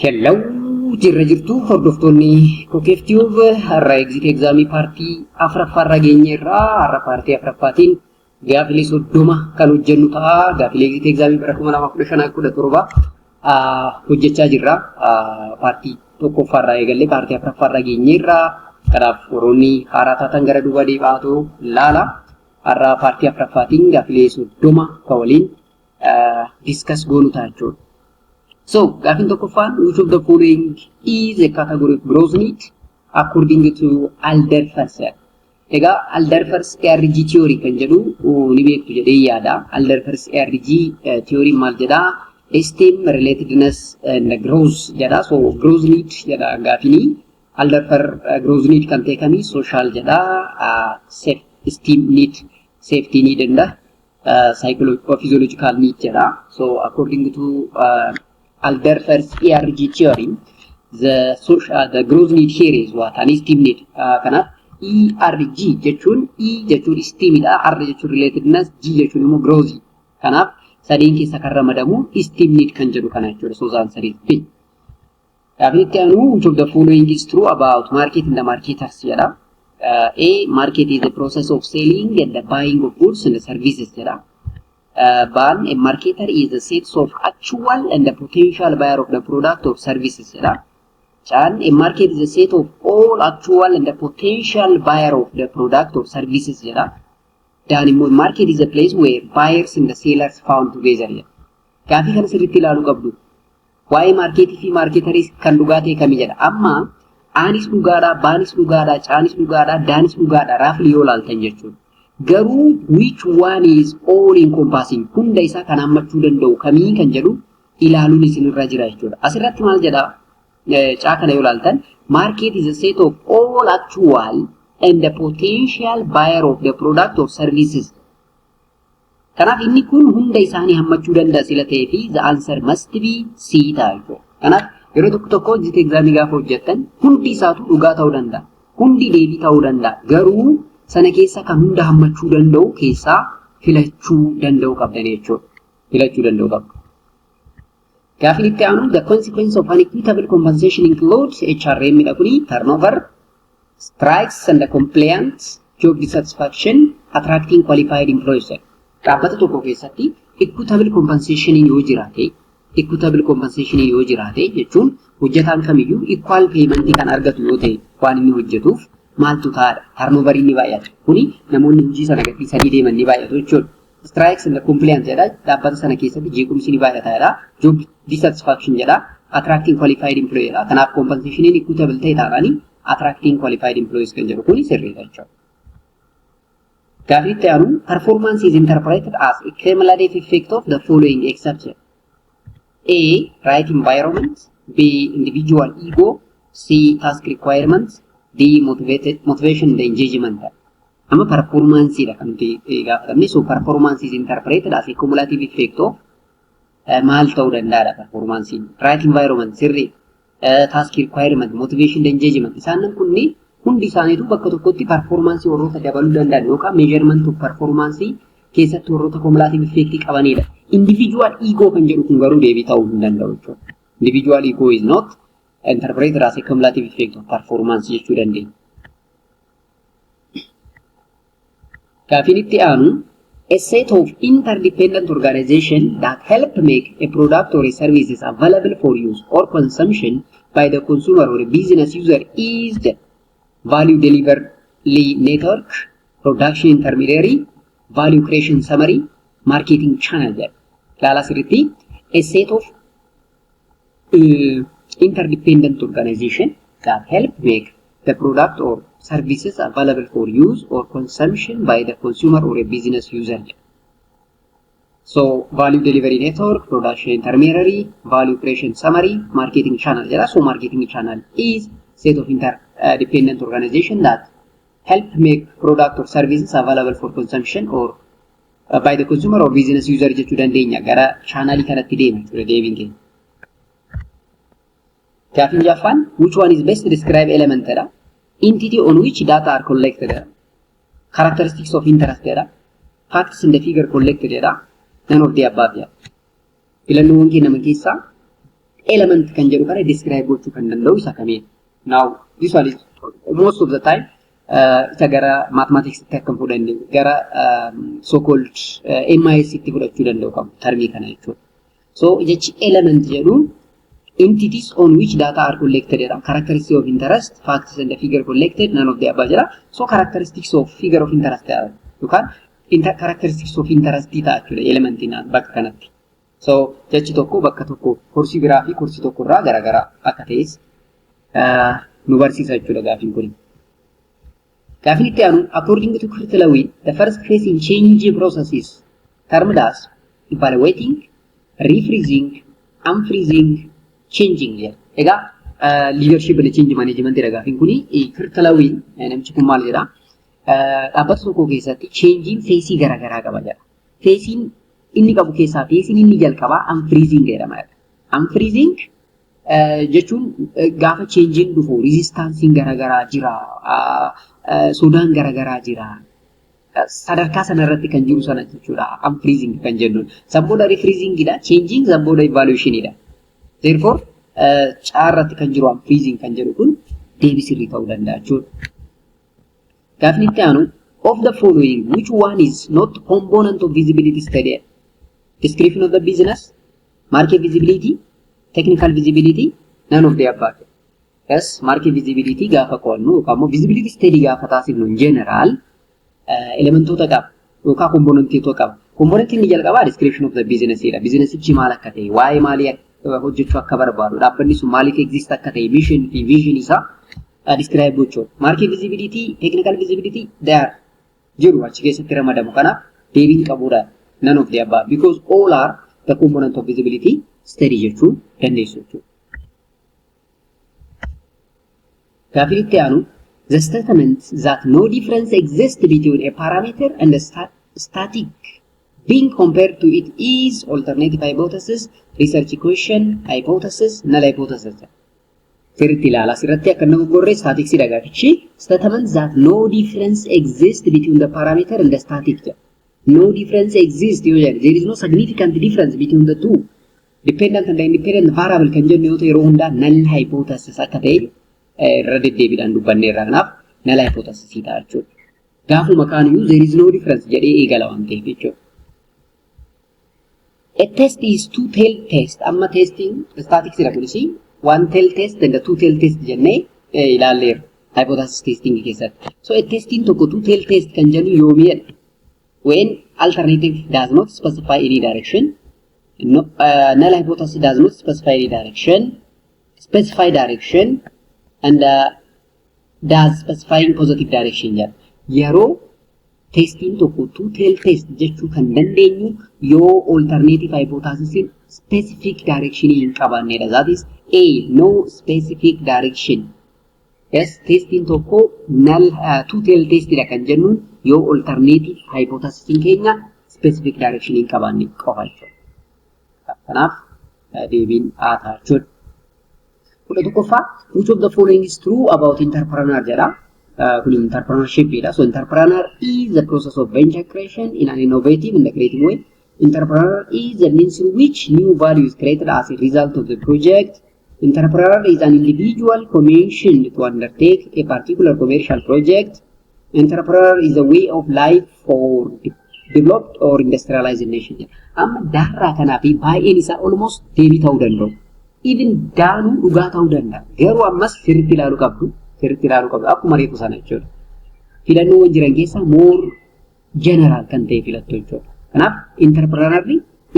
Hello jirra jirtu hordoftoonni Kokeef Tube, har'a exit examii partii afuraffaarra geenyeerra. Har'a partii afuraffaatiin gaafilee 30 kan hojjennu ta'a. Gaafilee exit examii bara 2015-17 hojjechaa jirra. Partii tokkoffaarraa eegallee partii afuraffaarra geenyeerra. Kanaaf warroonni haaraa taatan gara duuba deebi'aatu laala. Har'a partii afuraffaatiin gaafilee 30 kan waliin discuss goonu ta'a jechuudha. So, gaafin tokkoffaan, which of the following is a category of growth need according to Alderfer's? Egaa Alderfer's ERG theory kan jedhu ni beektu jedhee yaada. Alderfer's ERG theory maal jedhaa? Esteem, relatedness and growth jedha. So, growth need jedha gaafini. Alderfer growth need kan ta'e kami? Social jedha. Self esteem need, safety need and psychological physiological need jedha. So, according to Alderfer's ERG theory, the social, the growth need here is what? An esteem need. Kanaaf ERG jechuun E jechuun esteemidha, R jechuun relatedness, G jechuun immoo growth. Kanaaf sadeen keessa kan ramadamu esteem need kan jedhu kana jechuudha. So the answer is B. Gaafin itti aanu, which of the following is true about market and the marketers jedha. A, market is the process of selling and the buying of goods and services jedha. Baan, a marketer is a set of actual and the potential buyer of the product or services jedha. Caan, a market is a set of all actual and the potential buyer of the product or services jedha. Daan immoo, market is a place where buyers and the sellers found together jedha. Gaafii kana sirriitti ilaaluu qabdu. Waa'ee marketii fi marketerii kan dhugaa ta'e kami jedha. Amma aanis dhugaadha, baanis dhugaadha, caanis dhugaadha, daanis dhugaadha roughly yoo ilaaltan jechuudha. Garuu which one is all encompassing, hunda isaa kan hammachuu danda'u kamii kan jedhu ilaaluun isinirra jira jechuudha. Asirratti maal jedhaa? Caa kana yoo ilaaltan, market is a set of all actual and the potential buyer of the product or services. Kanaaf inni kun hunda isaanii hammachuu danda'a sila ta'ee fi the answer must be C ta'a jechuudha. Kanaaf yeroo tokko tokko exit examii gaafa hojjettan hundi isaatu dhugaa ta'uu danda'a. Hundi deebii ta'uu danda'a. Garuu sana keessa kan hunda hammachuu danda'u keessaa filachuu danda'uu qabdan jechuudha. Filachuu danda'uu qabdu. Gaafin itti aanu, the consequence of unequitable compensation includes HRM dha kuni: turnover, strikes and the complaints, job dissatisfaction, attracting qualified employees. Dhaabbata tokko keessatti equitable compensation yoo jiraate, equitable compensation yoo jiraate jechuun hojjetaan kamiyyuu equal payment kan argatu yoo ta'e, waan inni hojjetuuf maaltu ta'aadha? Turnover ni baay'ata. Kuni namoonni hojii sana gadhiisanii deeman ni baay'atu jechuudha. Strikes and complaints jedha. Dhaabbata sana keessatti jeequmsi ni baay'ata jedha. Job dissatisfaction jedha. Attracting qualified employee jedha. Kanaaf compensationiin equitable ta'e taanaani attracting qualified employees kan jedhu kuni sirriidha jechuudha. Gaafii itti aanu, performance is interpreted as a cumulative effect of the following except: A. Right environment, B. Individual ego, C. Task requirements, D. Motivated, motivation and engagement. Amma performance dha kan nuti gaafatamne. So performance is interpreted as a cumulative effect of maal ta'uu danda'adha performance? Right environment sirrii, task requirement, motivation and engagement, isaan kunniin hundi isaaniitu bakka tokkotti performance warroota dabaluu danda'an yookaan measurement of performance keessatti warroota cumulative effect qabanidha. Individual ego kan jedhu kun garuu deebii ta'uu hin danda'u jechuudha. Individual ego is not interpreted as a cumulative effect of performance jechuu dandeenya. Gaafiin itti aanu, a set of interdependent organization that help make a product or a service is available for use or consumption by the consumer or a business user is the value delivery network, production intermediary, value creation summary, marketing channel jedha. Ilaalaa sirriitti, a set of interdependent organization that help make the product or services available for use or consumption by the consumer or a business user. So value delivery network, production intermediary, value creation summary, marketing channel jedha. So marketing channel is set of interdependent organization that help make product or services available for consumption or by the consumer or business user jechuu dandeenya. Gara channelii kanatti deema jechuudha deebiin keenya. Gaafiin jaffaan, which one is best describe element jedha. Entity on which data are collected jedha. Characteristics of interest jedha. Facts in the figure collected jedha. None of the above jedha. Filannoowwan kennaman keessaa Element kan jedhu kana describe gochuu kan danda'u isa kamiin? Now this one is most of the time isa gara mathematics itti akka hin fudhanne, gara so called MIS itti fudhachuu danda'u qabu termii kana jechuudha. So jechi element jedhu entities on which data are collected jedha. Characteristics of interest, facts and the figure collected, none of the above jedha. So characteristics of figure of interest jedha. Yookaan characteristics of interest ta'a jechuudha elementiin bakka kanatti. So jechi tokko bakka tokko koorsii biraa fi koorsii tokko irraa garaagaraa akka ta'es nu barsiisa jechuudha gaafiin kun. Gaafiin itti aanu, according to Kurt Lewin, the first phase in change process is termed as evaluating, refreezing, unfreezing, changing jedha. Egaa leadership and change management jedha gaafiin kuni. Kurt Lewin namichi kun maal jedha? Dhaabbata tokko keessatti changein phaseii garaagaraa qaba jedha. Phaseiin inni qabu keessaa phaseiin inni jalqabaa unfreezing jedhama. Unfreezing jechuun gaafa changeiin dhufu resistanceiin garaagaraa jira, sodaan garaagaraa jira. Sadarkaa sanarratti kan jiru sana jechuudha unfreezing kan jennuun. San booda refreezingidha, changing, san booda evaluationidha. Therefore caarratti kan jiru unfreezing kan jedhu kun deebii sirrii ta'uu danda'a jechuudha. Gaafni itti aanu, of the following, which one is not component of feasibility study? Description of the business, market feasibility, technical feasibility, none of the above. Yes, market feasibility gaafa qo'annu yookaan immoo feasibility study gaafa taasifnu in general elementoota qaba yookaan componentoota qaba. Componentiin inni jalqabaa description of the business dha. Businessichi maal akka ta'e, waa'ee maalii hojjechuu akka barbaadu, dhaabbanni sun maaliif exist akka ta'e, mission fi vision isaa describe gochuudha. Market feasibility, technical feasibility, they are jiru achi keessatti ramadamu. Kanaaf deebiin qabuudha none of the above because all are the component of feasibility study jechuu dandeessu jechuudha. Gaafiin itti aanu, the statement that no difference exists between a parameter and a static being compared to it is alternative hypothesis, research question, hypothesis, null hypothesis. Sirriitti ilaala. Asirratti akka nama gorree statisticsiidha gaafichi. Statement that no difference exists between the parameter and the static jedha. No difference exists yoo jedhe, there is no significant difference between the two dependent and independent variable kan jennu yoo ta'e, yeroo hundaa null hypothesis akka ta'e irra deddeebiidhaan dubbanneerra. Kanaaf null hypothesis ta'a jechuudha. Gaafuma kaaniyyuu there is no difference jedhee eegala waan ta'eef jechuudha. A test is two tail test. Amma testing statistics dha kunis, one tail test and two tail test jennee ilaalleerra hypothesis testing keessatti. So a testing tokko two tail test kan jennu yoomiyadha? When alternative does not specify any direction, no, null hypothesis does not specify any direction, specify direction and does specifying positive direction jedha. Yeroo testiin tokko two tail test jechuu kan dandeenyu yoo alternative hypothesis specific direction hin qabaannedha. That is A, no specific direction. Yes, testiin tokko null two tail testidha kan jennuun yoo alternative hypothesis keenya specific direction hin qabaanne qofa jechuudha. Kanaaf deebiin A ta'a jechuudha. 11ffaa, which of the following is true about entrepreneur jedha. Kun entrepreneurship dha. So entrepreneur is the process of venture creation in an innovative and creative way. Entrepreneur is the means through which new value is created as a result of the project. Entrepreneur is an individual commissioned to undertake a particular commercial project. Entrepreneur is a way of life for developed or industrialized nation. Amma daarraa kanaa fi baay'een isaa almost deebii ta'uu danda'u. Even daanuu dhugaa ta'uu danda'a. Garuu ammas sirriitti ilaaluu qabdu. Sirriitti ilaaluu qabdu. Akkuma reefu sana jechuudha. Filannoowwan jiran keessaa more general kan ta'e filattu jechuudha. Kanaaf entrepreneur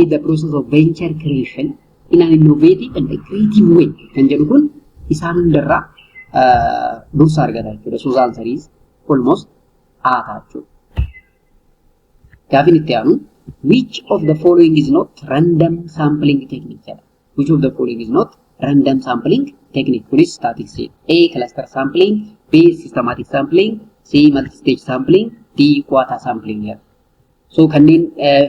is the process of venture creation in an innovative and a creative way kan jedhu kun isaan hundarraa dursa argata jechuudha. So the answer is almost A ta'a jechuudha. Gaafin itti aanu, which of the following is not random sampling technique jedha. Which of the following is not random sampling technique? Kunis statistics. A, cluster sampling, B, systematic sampling, C, multi-stage sampling, D, quota sampling jedha. So kanneen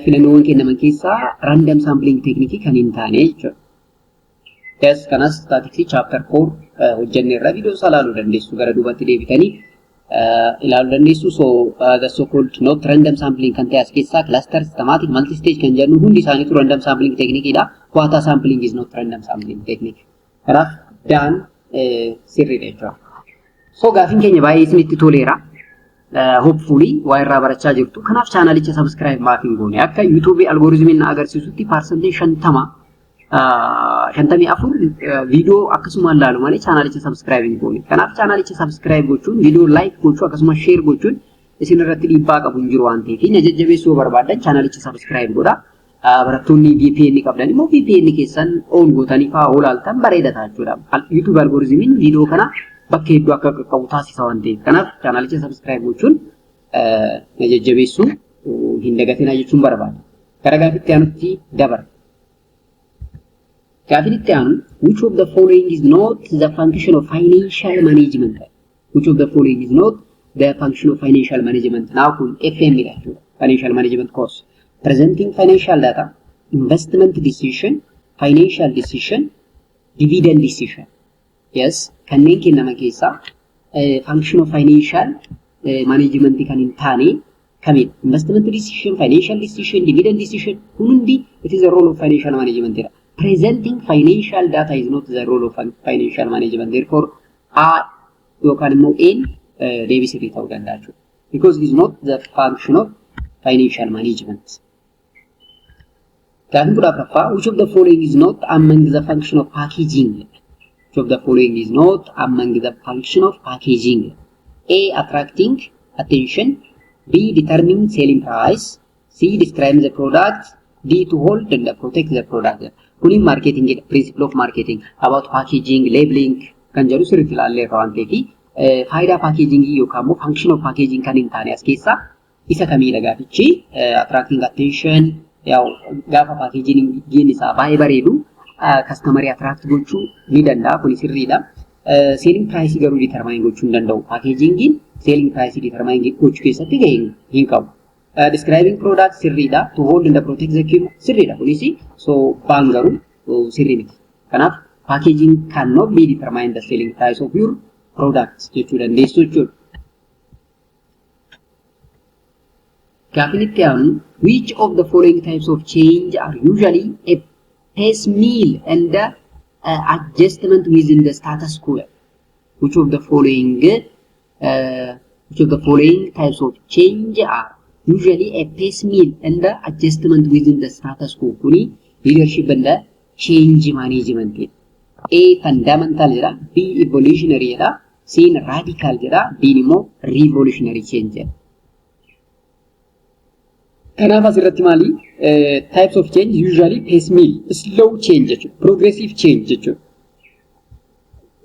filannoowwan kennaman keessaa random sampling technique kan hin taane jechuudha. Yes, kanas statistics chapter 4 hojjenne irra viidiyoo isaa ilaaluu dandeessu gara duubatti deebitanii. Ilaaluu dandeessu. So the so called not random sampling kan ta'e as keessaa cluster, systematic, multi-stage kan jennu hundi isaaniitu random sampling technique dha. Quota sampling is not random sampling technique. Kanaaf daan sirriidha jechuudha. So gaafiin keenya baay'ee isinitti toleera. Hopefully waa irraa barachaa jirtu. Kanaaf chaanalicha subscribe maaf hin goone? Akka YouTube algorithmiin na agarsiisutti parsantiin 50, 54 viidiyoo akkasumaan laalu malee chaanalicha subscribe hin goone. Kanaaf chaanalicha subscribe gochuun, viidiyoo like gochuu, akkasumas share gochuun isin irratti dhiibbaa qabu hin jiru waan ta'eef, na jajjabeessuu yoo barbaaddan chaanalicha subscribe godha. Barattoonni VPN qabdan immoo VPN keessan on gootanii fa'aa olaaltan bareeda ta'a jechuudha. YouTube algorithmiin viidiyoo kana bakka hedduu akka qaqqabu taasisa waan ta'eef. Kanaaf chaanalicha subscribe gochuun na jajjabeessuu hin dagatinaa jechuun barbaada. Gara gaafitti aanutti dabarra. Gaaffiin itti aanu, which of the following is not the function of financial management? Which of the following is not the function of financial management? Now kun FM dha jechuudha. Financial management course. Presenting financial data, investment decision, financial decision, dividend decision. Yes, kanneen kennaman keessaa function of financial management kan hin taane kamidha? Investment decision, financial decision, dividend decision kun hundi it is the role of financial management dha. Presenting financial data is not the role of financial management. Therefore, A yookaan immoo A'n deebii sirrii ta'uu danda'a jechuudha. Because it is not the function of financial management. Gaaffiin 14ffaa, which of the following is not among the function of packaging? Which of the following is not among the function of packaging? A. Attracting attention. B. Determining selling price. C. Describing the product. D. To hold and protect the product. Kuni marketing, principle of marketing about packaging, labeling kan jedhu sirriitti ilaalleerra waan ta'eef, faayidaa packaging yookaan immoo function of packaging kan hin taane as keessaa isa kamiidha gaafichi? Attracting attention, yaa'u gaafa packagingiin isaa baay'ee bareedu customerii attract gochuu ni danda'a, kuni sirriidha. Selling price garuu determine gochuu hin danda'u. Packagingiin selling price determine gochuu keessatti gahee hin qabu. Describing product sirriidha. To hold and protect the sirriidha kunis. So baan garuu sirrii miti. Kanaaf packaging cannot be determine the selling price of your product jechuu dandeessu jechuudha. Gaaffiin itti aanu, which of the following types of change are usually a piecemeal and adjustment within the status quo? Which of the following types of change are usually a piecemeal and adjustment within the status quo? Kuni leadership and change management. A, fundamental jedha, B, evolutionary jedha, C, radical jedha, D immoo revolutionary change jedha. Kanaaf asirratti maali? Types of change usually piecemeal, slow change jechuudha. Progressive change jechuudha.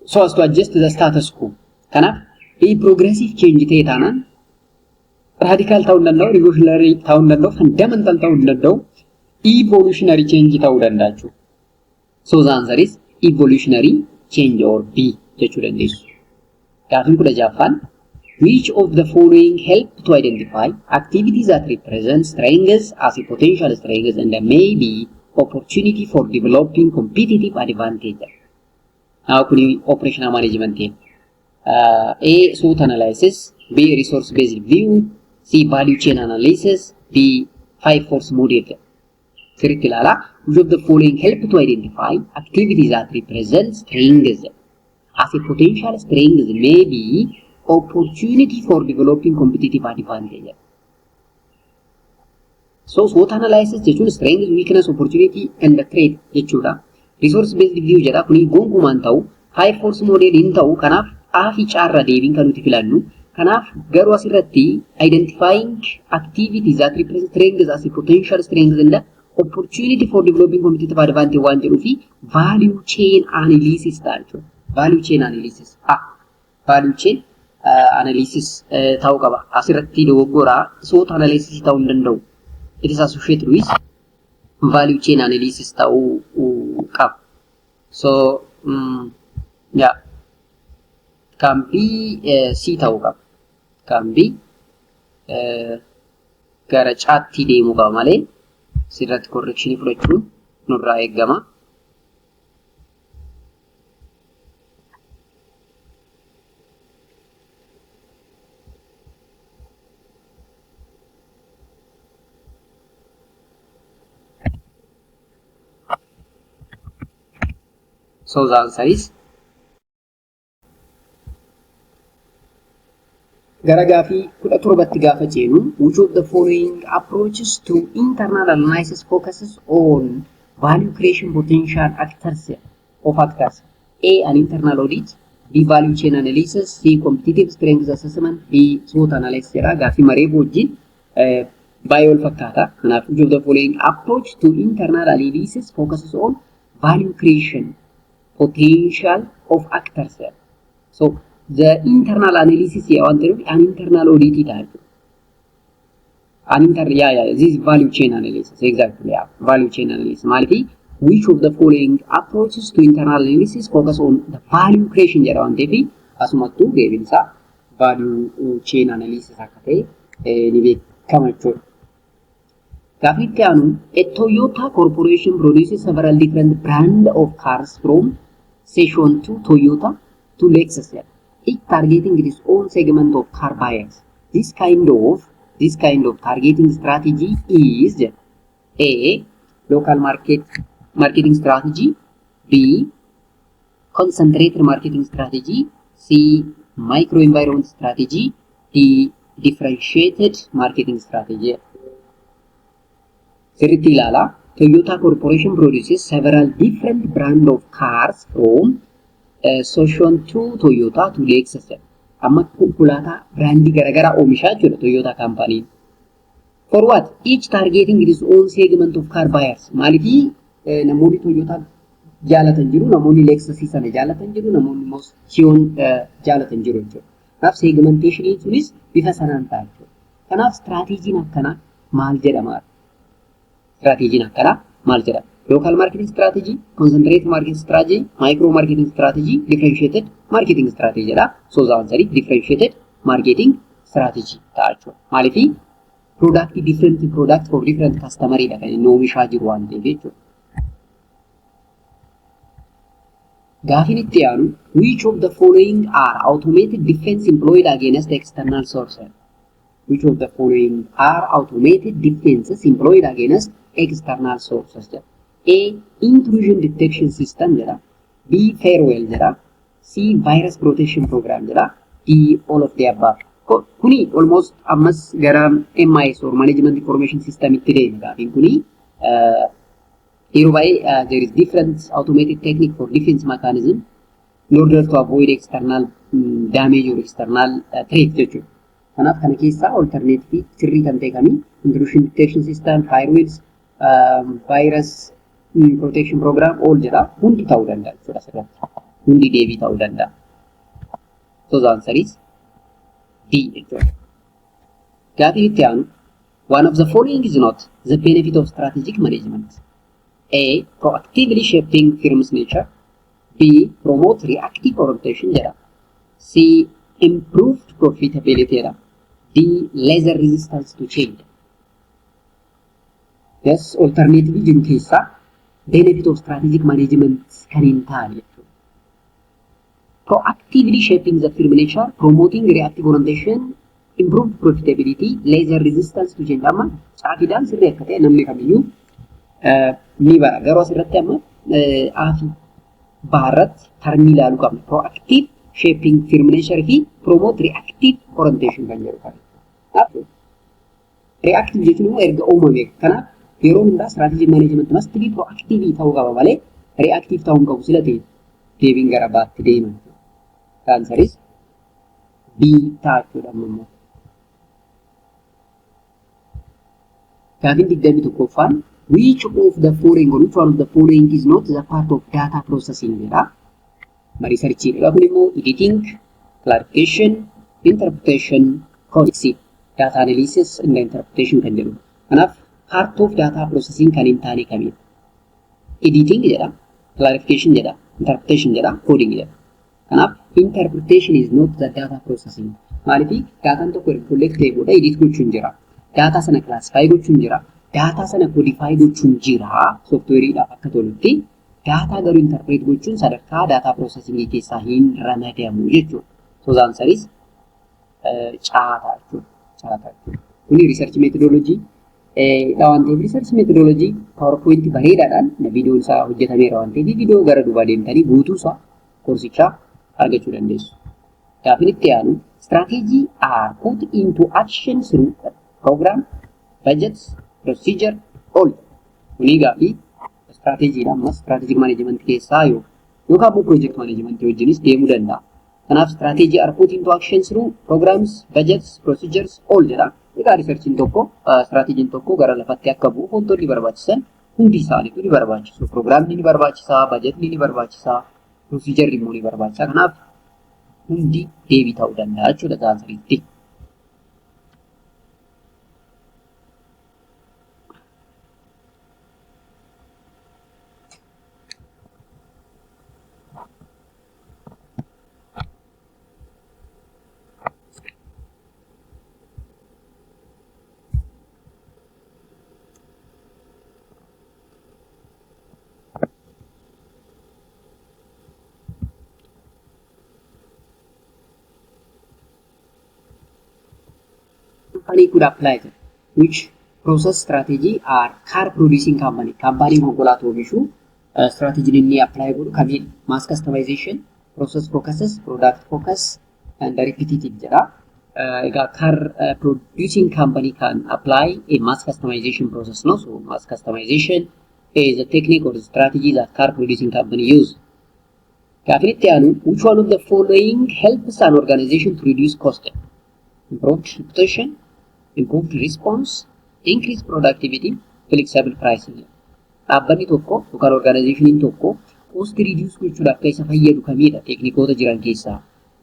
So as to adjust the status quo. Kanaaf progressive change ta'e taanaan radical ta'uu hin danda'u, revolutionary ta'uu hin danda'u, fundamental ta'uu hin danda'u, evolutionary change ta'uu danda'a jechuudha. So the answer is evolutionary change or B jechuu dandeessu. Gaaffiin 16ffaan, which of the following help to identify activities that represent strengths as a potential strengths and may be opportunity for developing competitive advantage? Now kuni operational management. A. SWOT analysis, B. Resource based view, C. Value chain analysis, D. Five force model. Sirriitti ilaalaa. Which of the following help to identify activities that represent strengths as a potential strengths may be opportunity for developing competitive advantage? So SWOT analysis jechuun strength, weakness, opportunity and threat jechuudha. Resource based view jedha, kuni gonkumaan ta'u, five force model hin ta'u. Kanaaf A fi C irra deebiin kan nuti filannu. Kanaaf garuu asirratti identifying activities that represent strengths as a potential strengths and the opportunity for developing competitive advantage waan jedhuu fi value chain analysis ta'a jechuudha. Value chain analysis. Ah, value chain analysis ta'uu qaba. Asirratti dogoggoraa, SWOT analysis ta'uu hin danda'u. It is associated with value chain analysis ta'uu qaba. So, yeah, can be C ta'uu qaba. Can be gara caatti deemuu qaba malee sirratti correction fudhachuun nurraa eegama. So the answer is gara gaafii 17tti gaafa ceenu, which of the following approaches to internal analysis focuses on value creation potential actors of actors? A. An internal audit, B. Value chain analysis, C. Competitive strength assessment, D. SWOT analysis jedha. Gaafii maree wajjin baay'ee wal fakkaata. Kanaaf, which of the following approach to internal analysis focuses on value creation potential of actors? So the internal analysis waan ta'eef an internal audit ta'a jechuudha. An inter yeah, this is value chain analysis, exactly. Yeah, value chain analysis. Maaliif, which of the following approaches to internal analysis focus on the value creation jedha waan ta'eef, asumattuu deebiin isaa value chain analysis akka ta'e ni beekama jechuudha. Gaaffii itti aanu, a Toyota Corporation produces several different brand of cars from Session to Toyota to Lexus jedha. Each targeting its own segment of car buyers. This kind of targeting strategy is A. Local marketing strategy, B. Concentrated marketing strategy, C. Microenvironment strategy, D. Differentiated marketing strategy. Sirriitti ilaalaa. Toyota Corporation produces several different brand of cars from Session to Toyota to Lexus. Amma konkolaataa brandii garaagaraa oomishaa jechuudha Toyota companyn. For what? Each targeting its own segment of car buyers. Maaliifii namoonni Toyota jaalatan jiru, namoonni Lexus sana jaalatan jiru, namoonni immoo Scion jaalatan jiru jechuudha. Kanaaf segmentationiin sunis bifa sanaan ta'a jechuudha. Kanaaf strategyn akkanaa maal jedhama? Strategyn akkanaa maal jedhama? Local marketing strategy, concentrated marketing strategy, micro marketing strategy, differentiated marketing strategy jedha. So the answer is differentiated marketing strategy ta'a jechuudha. Maaliifii product different product for different customer dha kan inni oomishaa jiru waan ta'eef jechuudha. Gaafiin itti aanu, which of the following are automated defense employed against external sources? Which of the following are automated defenses employed against external sources jedha. A. Intrusion detection system jedha. B. Firewall jedha. C. Virus protection program jedha. D. All of the above. Kuni almost ammas gara MIS or Management Information System itti deema gaafiin kuni. Yeroo baay'ee there is different automated technique for defense mechanism in order to avoid external damage or external threat jechuudha. Kanaaf kana keessaa alternative sirrii kan ta'e kamii? Intrusion detection system, firewalls, virus protection program, all jedha. Hundi ta'uu danda'a jechuudha asirratti. Hundi deebii ta'uu danda'a. So the answer is D jechuudha. Gaafiin itti aanu, one of the following is not the benefit of strategic management. A. Proactively shaping firm's nature. B. Promote reactive orientation jedha. C. Improved profitability jedha. D. Lesser resistance to change. Yes, alternative jiru keessaa benefit of strategic management kan hin taane jechuudha. Proactively shaping the firm nature, promoting reactive orientation, improved profitability, lesser resistance to change. Amma caafiidhaan sirrii akka ta'e namni kamiyyuu ni bara. Garuu asirratti amma A fi B irratti termii ilaaluu qabna. Proactive shaping firm nature fi promote reactive orientation kan jedhu kana. Reactive jechuun immoo erga uumame. Kanaaf yeroo hundaa strategic management must be proactive ta'uu qaba malee reactive ta'uu hin qabu sila ta'e deebiin gara baatti deema. The answer is B ta'a jechuudha amma immoo. Gaafiin 21ffaan, which of the following or which one of the following is not the part of data processing jedha. Researchiidha. Kun immoo editing, clarification, interpretation, coding, data analysis and interpretation kan jedhudha. Kanaaf part of data processing kan hin taane kamidha? Editing jedha, clarification jedha, interpretation jedha, coding jedha. Kanaaf interpretation is not the data processing. Maaliif, daataan tokko erga collect ta'e booda edit gochuun jira. Daataa sana classify gochuun jira. Daataa sana codify gochuun jira. Softwareiidhaaf akka tolutti daataa garuu interpret gochuun sadarkaa data processing keessaa hin ramadamu jechuudha. So the answer is C ta'a jechuudha. C ta'a jechuudha. Kuni research methodology, Dha waan ta'eef, research methodology PowerPoint bareedaadhaan viidiyoon isaa hojjetameera waan ta'eef, viidiyoo gara duubaa deemtanii guutuu isaa koorsichaa argachuu dandeessu. Gaaffiin itti aanu, strategy are put into action through program, budgets, procedure, all. Kunii gaaffii strateejiidha, ammas strategic management keessaa yookaan immoo project management wajjinis deemuu danda'a. Kanaaf strategy are put into action through programs, budgets, procedures, all jedha. Egaa researchiin tokko, straateejiin tokko gara lafatti akka bu'u wantoonni barbaachisan hundi isaaniitu ni barbaachisu. Programni ni barbaachisa, bajetni ni barbaachisa, procedurri immoo ni barbaachisa. Kanaaf hundi deebii ta'uu danda'a jechuudha answeritti. Company could apply it. Which process strategy are car producing company? Company konkolaataa oomishu strategy inni apply godhu kamiin? Mass customization, process focuses, product focus and repetitive jedha. Egaa car producing company can apply a mass customization process, no? So mass customization is a technique or strategy that car producing company use. Gaaffiin itti aanu, which one of the following helps an organization to reduce cost? Improved reputation, improved response, increased productivity, flexible pricing. Dhaabbanni tokko yookaan organizationiin tokko cost reduce gochuudhaaf kan isa fayyadu kamidha teeknikoota jiran keessaa?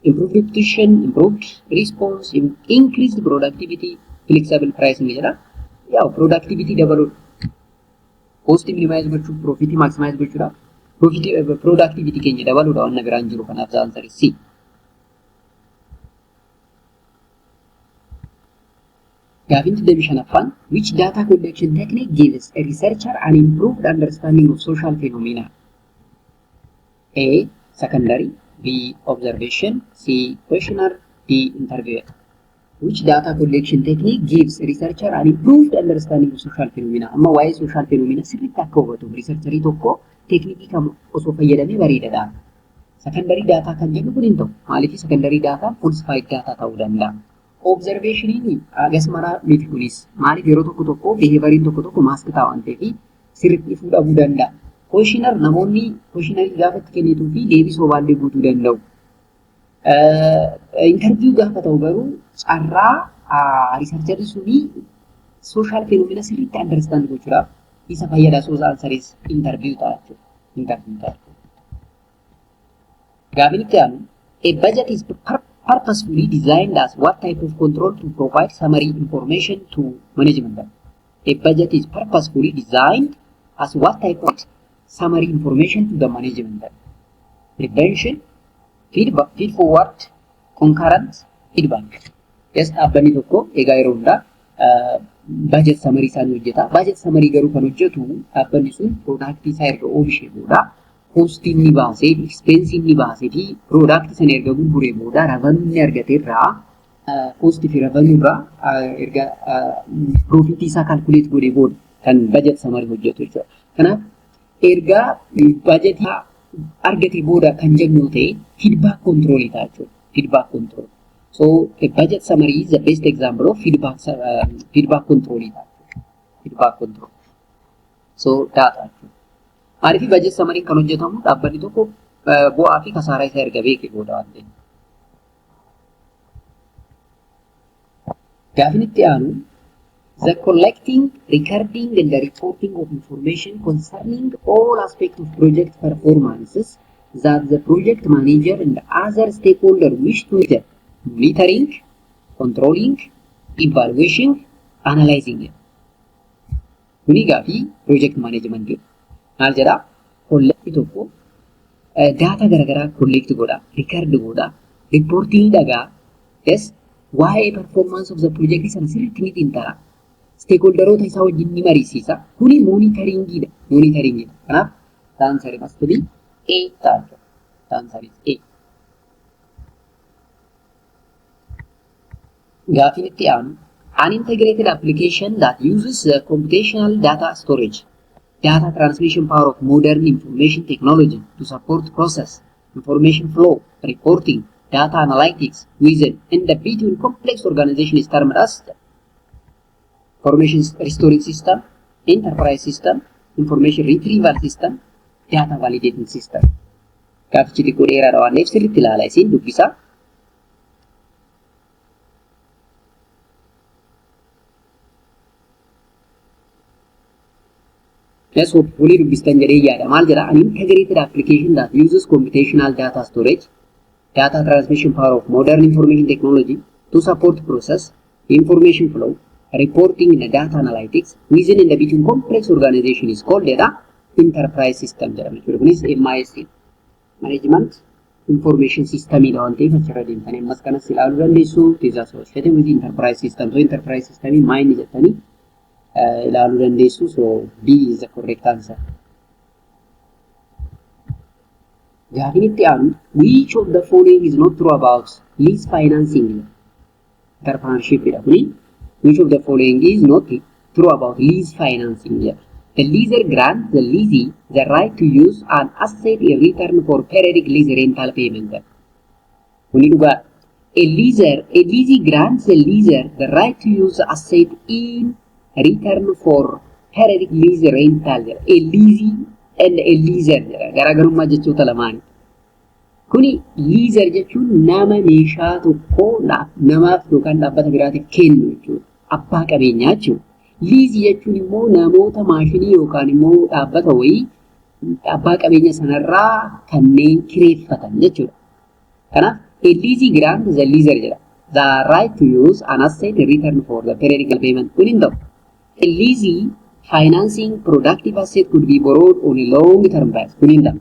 Improved reputation, improved response, increased productivity, flexible pricing jedha. Yaa, productivity dabaluudha. Cost minimize gochuuf, profit maximize gochuudhaaf, profit productivity keenya dabaluudha, waan biraan jiru. Kanaaf the answer is C. Gaaffiin 25ffaan, which data collection technique gives a researcher an improved understanding of social phenomena? A. Secondary, B. Observation, C. Questionnaire, D. Interview. Which data collection technique gives a researcher an improved understanding of social phenomena? Amma waa'ee social phenomena sirriitti akka hubatuuf researcherii tokko teeknikii kam osoo fayyadamee bareedaadha? Secondary data kan jennu kun hin ta'u. Maaliif? Secondary data falsified data ta'uu danda'a. Observationiin hagas maraa miti kunis. Maaliif? Yeroo tokko tokko behavioriin tokko tokko mask ta'a waan ta'eef sirriitti ifuu dhabuu danda'a. Questionnaire, namoonni questionnaire gaafa itti kennituu fi deebii sobaallee guutuu danda'u. Interview gaafa ta'u garuu carraa researcherri suni social phenomena sirriitti understand gochuudhaaf isa fayyada. So the answer is interview ta'a jechuudha. Interview ta'a jechuudha. Gaaffiin itti aanu, a budget is purposefully designed as what type of control to provide summary information to management? A budget is purposefully designed as what type of summary information to the management? Prevention, feedback, feed forward, concurrent, feedback. Yes, dhaabbanni tokko egaa yeroo hundaa budget summary isaa ni hojjeta. Budget summary garuu kan hojjetu dhaabbanni sun product isaa erga oomishee booda, costii inni baasee, expensii inni baasee fi product sana erga gurguree booda revenue inni argate irraa, costii fi revenue irraa erga profitii isaa calculate godhee booda kan budget summary hojjetu jechuudha. Kanaaf erga budgetii argate booda kan jennu ta'e feedback control ta'a jechuudha. Feedback control. So a budget summary is the best example of feedback control ta'a jechuudha. Feedback control. So data jechuudha. Maaliif? Budget summary kan hojjetamu dhaabbanni tokko bu'aa fi kasaaraa isaa erga beekee booda waan ta'eef. Gaaffiin itti aanu, the collecting, recording and the reporting of information concerning all aspects of project performances that the project manager and other stakeholder wish to measure. Monitoring, controlling, evaluation, analyzing. Kuni gaaffii project management. Maal jedhaa? Collect tokko data garaagaraa collect godha, record godha, reporting dhagaa. Yes, waa'ee performance of the project sana sirriitti ni xiinxala. Stakeholderoota isaa wajjin ni mariisiisa. Kuni monitoringiidha. Monitoringiidha. Kanaaf the answer must be A ta'a. The answer is A. Gaaffiin itti aanu, An integrated application that uses the computational data storage, data transmission power of modern information technology to support process, information flow, reporting, data analytics within and between complex organization is termed as information restoring system, enterprise system, information retrieval system, data validating system. Gaafichi xiqqoo dheeraadha waan ta'eef sirriitti ilaala isin dubbisaa. Yes, hopefully dubbistan jedhee yaada. Maal jedha? An integrated application that uses computational data storage, data transmission power of modern information technology to support process, information flow, reporting and data analytics within and between complex organization is called jedha, enterprise system jedhama jechuudha. Kunis MIS, Management Information System dha waan ta'eef achirra deemtanii ammas kanas ilaaluu dandeessu. It is associated with enterprise system. So enterprise system maayini jettanii ilaaluu dandeessu. So B is the correct answer. Gaafin itti aanu, which of the following is not true about lease financing? Entrepreneurship dha kuni. Which of the following is not true about lease financing jedha. The leaser grants the leasee the right to use an asset in return for periodic lease rental payment. Kuni dhugaa. A leasee grants the leaser the right to use the asset in return for periodic lease rental jedha. A leasee and a leaser jedha. Garaagarummaa jechoota lamaani. Kuni leaser jechuun nama meeshaa tokko namaaf yookaan dhaabbata biraatiif kennu jechuudha. Abbaa qabeenyaa jechuudha. Leasee jechuun immoo namoota maashinii yookaan immoo dhaabbata wayii abbaa qabeenya sanarraa kanneen kireeffatan jechuudha. Kanaaf a leasee grant the leaser jedha. The right to use an asset in return for the periodical payment. Kun hin ta'u. A leasee financing productive asset could be borrowed on a long term basis. Kun hin ta'u.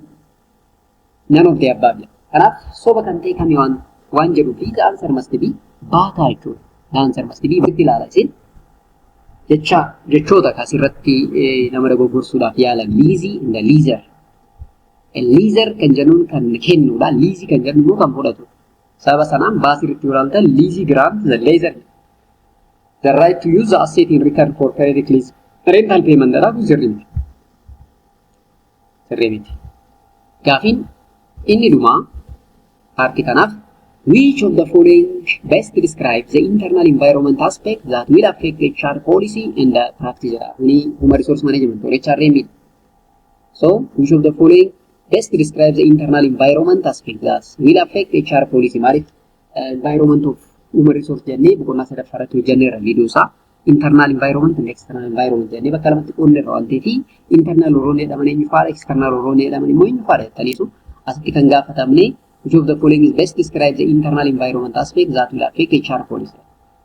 None of the above jedha. Kanaaf soba kan ta'e kami waan jedhu fi the answer must be baataa jechuudha. The answer must be itti ilaala isin. Jecha jechoota asirratti nama dogoggorsuudhaaf yaalan leasee and the leaser. Leaser kan jennuun kan kennuudha. Leasee kan jennu immoo kan fudhatu. Sababa sanaan baasii irratti yoo ilaaltan leasee grant the leaser the right to use the asset in return for periodic lease rental payment dha, kun sirrii miti. Sirrii miti. Gaafiin inni dhumaa paartii kanaaf, which of the following best describes the internal environment aspect that will affect HR policy and the practice jedha. Kuni human resource management or HRM dha. So which of the following best describes the internal environment aspect that will affect HR policy? Maaliif environment of human resource jennee boqonnaa sadaffaa irratti hojjenneerra viidiyoo isaa. Internal environment and external environment jennee bakka lamatti qoodneerra waan ta'eef, internal warroonni jedhaman eenyu faadha, external warroonni jedhaman immoo eenyu faadha jettaniitu asitti kan gaafatamne. Which of the following is best describe the internal environment aspect that will affect HR policy?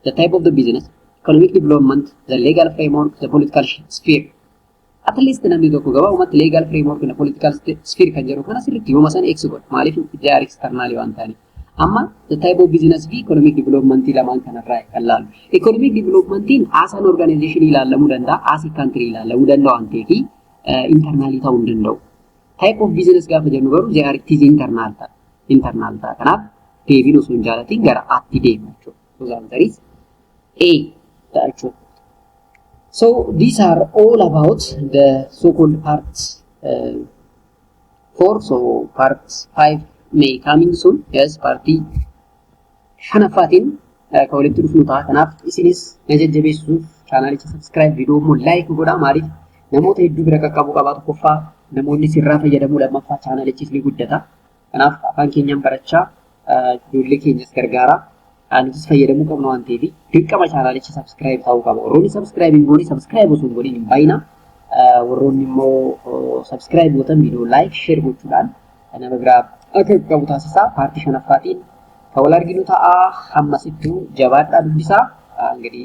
The type of the business, economic development, the legal framework, the political sphere. At least namni tokko gabaabumatti legal framework and political sphere kan jedhu kana sirriitti yooma sana eegsu godha. Maaliif they are external waan ta'aniif. Amma the type of business fi economic development lamaan kanarraa kan laallu. Economic developmentiin as an organization ilaalamuu danda'a, as a country ilaalamuu danda'a waan ta'eef internally ta'uu hin danda'u. Type of business gaafa jennu garuu they are it is internal ta'a. Internal ta'a. Kanaaf deebiin osoo hin jaalatin gara Atti deema jechuudha. So the answer is A ta'a jechuudha. So these are all about the so-called part 4. So part 5 may coming soon. Yes, partii shanaffaatiin kan walitti dhufnu ta'a. Kanaaf isinis na jajjabeessuuf chaanaalicha subscribe, viidiyoo immoo like godhaa. Maaliif namoota hedduu bira qaqqabuu qabaa. Tokkoffaa namoonni sirraa fayyadamuu, lammaffaa chaanaalichis ni guddata. Kanaaf afaan keenyaan barachaa ijoollee keenyas gargaaraa. Nutis fayyadamuu qabna waan ta'eef dirqama chaanaalicha subscribe ta'uu qaba. Warroonni subscribe hin goone subscribe osoo hin godhin hin baay'ina. Warroonni immoo subscribe gootan viidiyoo like, share gochuudhaan nama biraa akka qaqqabu taasisaa. Paartii shanaffaatiin kan wal arginu ta'a. Hammasittuu jabaadhaa dubbisaa. እንግዲህ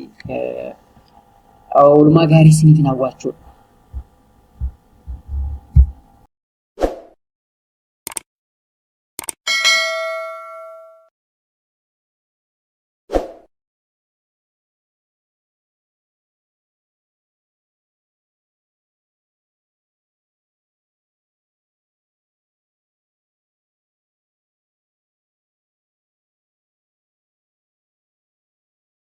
oolmaa gaarii isiniif hawwaachuudha.